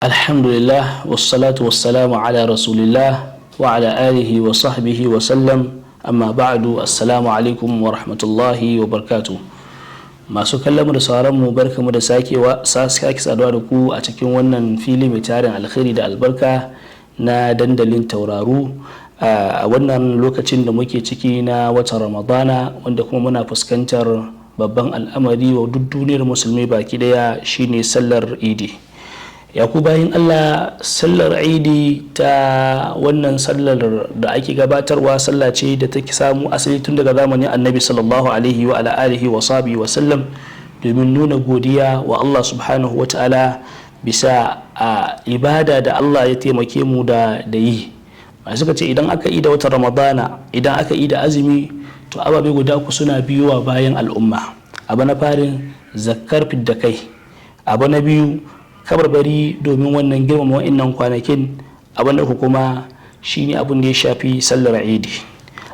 Alhamdulillah, wassalatu wassalamu ala rasulillah wa ala alihi wa sahbihi wa sallam, amma ba'du. Assalamu alaikum wa rahmatullahi wa barakatuh. Masu kallon mu da sauran mu, barkamu da sake saduwa da ku a cikin wannan fili mai tarin alkhairi da albarka na Dandalin Tauraru, a wannan lokacin da muke ciki na watan Ramadana, wanda kuma muna fuskantar babban al'amari wa duk duniyar musulmi baki daya, shine sallar Idi. Ya ku bayin Allah, sallar Idi ta wannan sallar da ake gabatarwa, sallah ce da take samu asali tun daga zamanin Annabi sallallahu alaihi wa ala alihi wa sahbihi wa sallam, domin nuna godiya wa Allah subhanahu wa ta'ala bisa a ibada da Allah ya taimake mu da yi. Masu suka ce idan aka yi da watan Ramadana, idan aka yi da azumi, to ababe guda uku suna biyowa bayan al'umma. Abu na farin, zakkar fidda kai. Abu na biyu, kabarbari domin wannan girmama wa'annan kwanakin. Abin da kuma shine abin da ya shafi sallar Idi.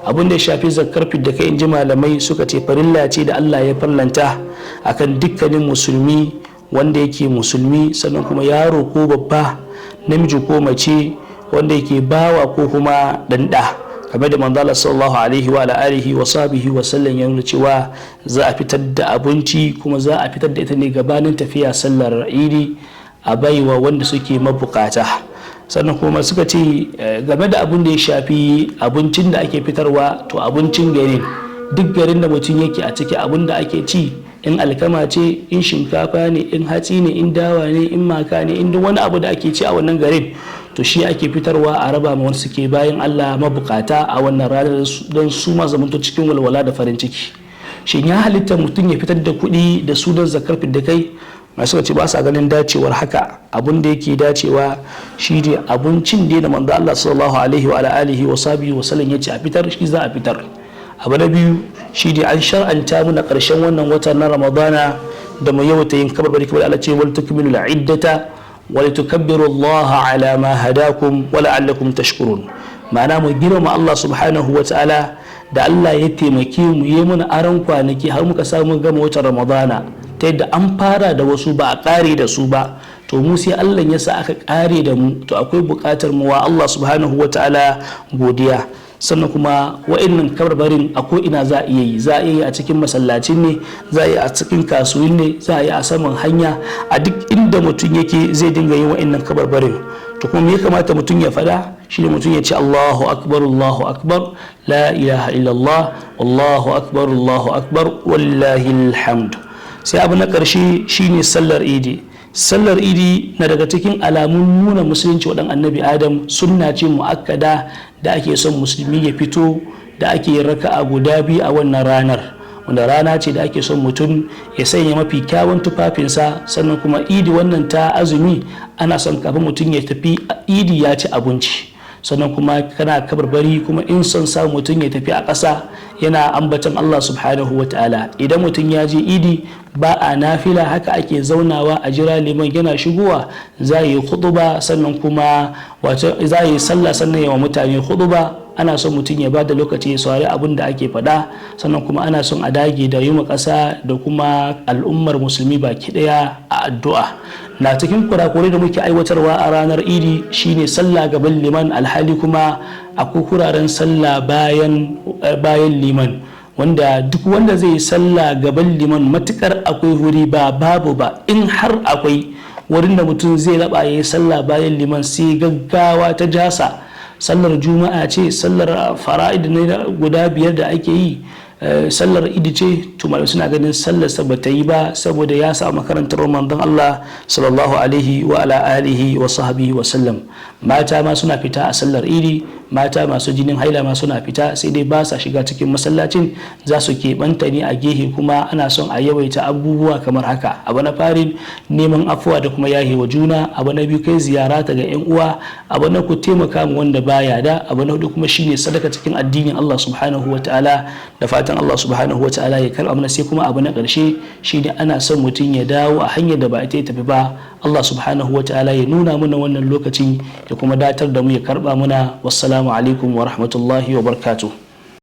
Abin da ya shafi zakkar fidda kai, inji malamai suka ce farilla ce da Allah ya farlanta akan dukkanin musulmi wanda yake musulmi, sannan kuma yaro ko babba, namiji ko mace, wanda yake bawa ko kuma ɗanɗa, kamar da manzo Allah sallallahu alaihi wa alihi wa sahbihi wa sallam ya nuna cewa za a fitar da abinci, kuma za a fitar da ita ne gabanin tafiya sallar Idi, a baiwa wanda suke mabukata. Sannan kuma suka ce game da abin da ya shafi abincin da ake fitarwa, to abincin garin, duk garin da mutum yake a ciki, abin da ake ci, in alkama ce, in shinkafa ne, in hatsi ne, in dawa ne, in maka ne, in duk wani abu da ake ci a wannan garin, to shi ake fitarwa a raba ma wanda suke bayan Allah mabukata a wannan ranar, don su ma zamanto cikin walwala da farin ciki. Shin ya halitta mutum ya fitar da kuɗi da sunan zakar da kai? Masu ce ba sa ganin dacewar haka. Abun da yake dacewa shi ne abincin da manzo Allah sallallahu alaihi wa alihi wa sahbihi wa sallam yace a fitar, shi za a fitar. Abu na biyu shi ne an shar'anta mu na ƙarshen wannan wata na Ramadana da mu yawaita yin kabarbari, kamar Allah ce: "Wal tukmilu iddata wa litukabbiru Allah ala ma hadakum wa la'allakum tashkurun." Ma'ana, mu girmama Allah subhanahu wa ta'ala da Allah ya taimake mu, yi mana aron kwanaki har muka samu gama watan Ramadana, ta yadda an fara da wasu ba a ƙare da su ba, to mu sai Allah ya sa aka ƙare da mu, to akwai buƙatar mu wa Allah subhanahu wa ta'ala godiya. Sannan kuma wa'annan kabarbarin a ko ina za a iya yi. Za a iya yi a cikin masallacin ne, za a yi a cikin kasuwin ne, za a yi a saman hanya, a duk inda mutum yake zai dinga yin wa'annan kabarbarin. To kuma me ya kamata mutum ya faɗa? Shine mutum ya ce: "Allahu akbar, Allahu akbar, la ilaha illallah, Allahu akbar, Allahu akbar, walillahi alhamd." Sai abu na ƙarshe shine sallar Idi. Sallar Idi na daga cikin alamun nuna musulunci waɗan Annabi Adam. Sunna ce mu'akkada da ake son musulmi ya fito, da ake yin raka'a guda biyu a wannan ranar, wanda rana ce da ake son mutum ya sanya mafi kyawun tufafinsa. Sannan kuma Idi wannan ta azumi, ana son kafin mutum ya tafi Idi ya ci abinci. Sannan kuma kana kabarbari, kuma in son samu mutum ya tafi a ƙasa yana ambatan Allah subhanahu wa ta'ala. Idan mutum ya je Idi, ba a nafila, haka ake zaunawa a jira liman. Yana shigowa za yi khutuba, sannan kuma wato za yi sallah, sannan yawa mutane khutuba. Ana son mutum ya bada lokaci ya saurari abin da ake faɗa. Sannan kuma ana son a dage da yi ƙasa da kuma al'ummar musulmi baki ɗaya a addu'a. Na cikin kurakurai da muke aiwatarwa a ranar Idi shine sallah gaban liman, alhali kuma akwai kuraren sallah bayan liman, wanda duk wanda zai yi sallah gaban liman, matukar akwai wuri, ba babu ba, in har akwai wurin da mutum zai laba ya yi sallah bayan liman, sai gaggawa ta jasa, sallar Juma'a ce, sallar fara'id ne guda biyar da ake yi, sallar Idi ce, to malamai suna ganin sallar sa bata yi ba, saboda ya samu makarantar manzon Allah sallallahu alaihi wa ala alihi wa sahbihi wa sallam. Mata ma suna fita a sallar Idi, mata masu jinin haila ma suna fita, sai dai ba sa shiga cikin masallacin, za su keɓanta ne a gehe. Kuma ana son a yawaita abubuwa kamar haka: abu na farin, neman afuwa da kuma yahe wa juna; abu na biyu, kai ziyara ta ga yan uwa; abu na ku taimaka mu wanda baya da; abu na hudu kuma shine sadaka cikin addinin Allah subhanahu wa ta'ala, da fatan Allah subhanahu wa ta'ala ya karɓa mana. Sai kuma abu na ƙarshe shine ana son mutum ya dawo a hanyar da ba ita ya tafi ba. Allah subhanahu wa ta'ala ya nuna mana wannan lokacin, ya kuma datar da mu, ya karɓa muna. Wassalamu alaikum wa rahmatullahi wa barakatuh.